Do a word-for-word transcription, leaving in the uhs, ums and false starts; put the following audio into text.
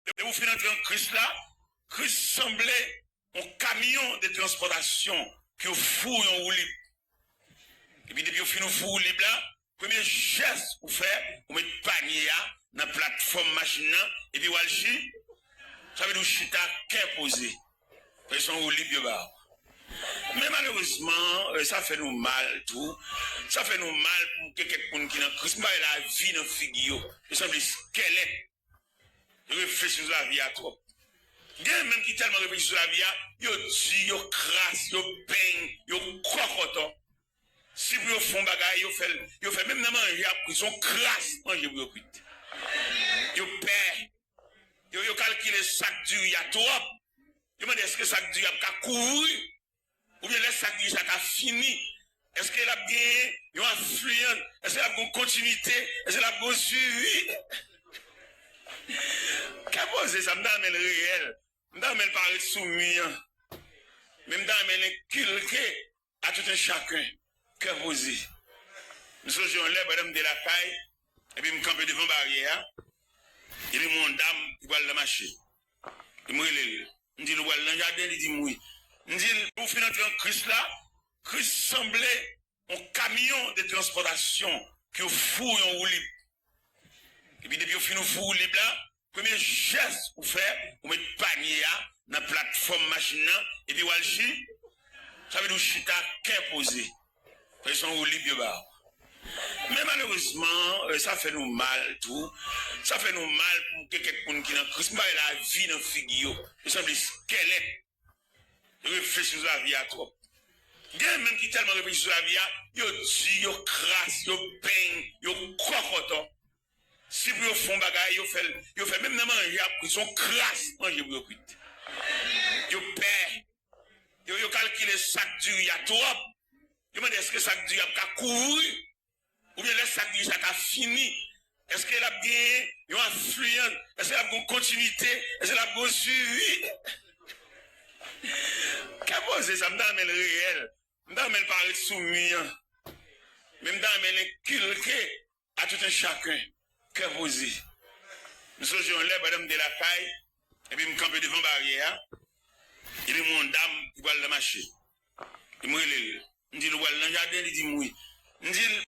Depi w fin antre an Kris la, Kris sanble yon kamyon de transpòtasyon ke yo foure yon woulib. Epi depi yo fin foure woulib la, premye jès ou fè, ou met panye a nan platfòm machin nan, epi w al chi, sa vle di w chita kè poze. Paske se yon woulib yo ba w. Men malerezman, eh, sa fè nou mal tou. Sa fè nou mal pou kèk moun ki nan Kris. M pa wè lavi nan figi yo. Yo sanble skèlèt. Yo reflechi sou lavi a twòp. Gen menm ki tèlman reflechi sou lavi a, yo di, yo kras, yo peny, yo kòkòtò. Si pou yo fè yon bagay, yo fè l, yo fè menm nan manje ap kwit, se yon kras manje pou yo kwit. Yo pè. Yo, yo kalkile sak diri a twòp. Yo mande èske sak diri a ap ka kouvri. Oubyen lè sak diri sa ka fini, èske l ap genyen yon afliyan? Èske l ap gen yon kontinite? Èske l ap gen yon swivi? Kè poze sa, m ta renmen l reyèl. M ta renmen l parèt sou mi an. Men m ta renmen l enkilke à tout un chacun. Kè poze. M sonje yon lè pandan m te lakay, epi m kanpe devan baryè a, epi m wè yon dam ki pral nan mache. Epi m rele l. M di l, "Ou pral nan jaden?" Li di m, "Wi." M di l, "Ou fin antre an Kris la, Kris sanble yon kamyon de transpòtasyon ke yo foure yon woulib." Epi depi yo fin foure woulib la, premye jès ou fè, ou met panye a nan platfòm machin nan, epi w al chi, sa vle di w chita kè poze. Paske se yon woulib yo ba w. Men malerezman, eh, sa fè nou mal tou. Sa fè nou mal pou kèk moun ki nan Kris. M pa wè lavi nan figi yo. Yo sanble skèlèt. Yo reflechi sou lavi a twòp. Gen menm ki tèlman reflechi sou lavi a, yo di, yo kras, yo peny, yo kòkòtò. Si pou yo fè yon bagay, yo fè l, yo fè menm nan manje ap kwit, se yon kras manje pou yo kwit. Yo pè. Yo, yo kalkile sak diri a twòp. Yo mande èske sak diri a ap ka kouvri. Oubyen lè sak diri sa ka fini, èske l ap genyen yon afliyan? Èske l ap gen yon kontinite? Èske l ap gen yon swivi? Kè poze sa, m ta renmen l reyèl. M ta renmen l parèt sou mi an. Men m ta renmen l enkilke à tout un chacun. Kè poze. M sonje yon lè pandan m te lakay, epi m kanpe devan baryè a, epi m wè yon dam ki pral nan mache. Epi m rele l. M di l, "Ou pral nan jaden?" Li di m, "Wi." M di l,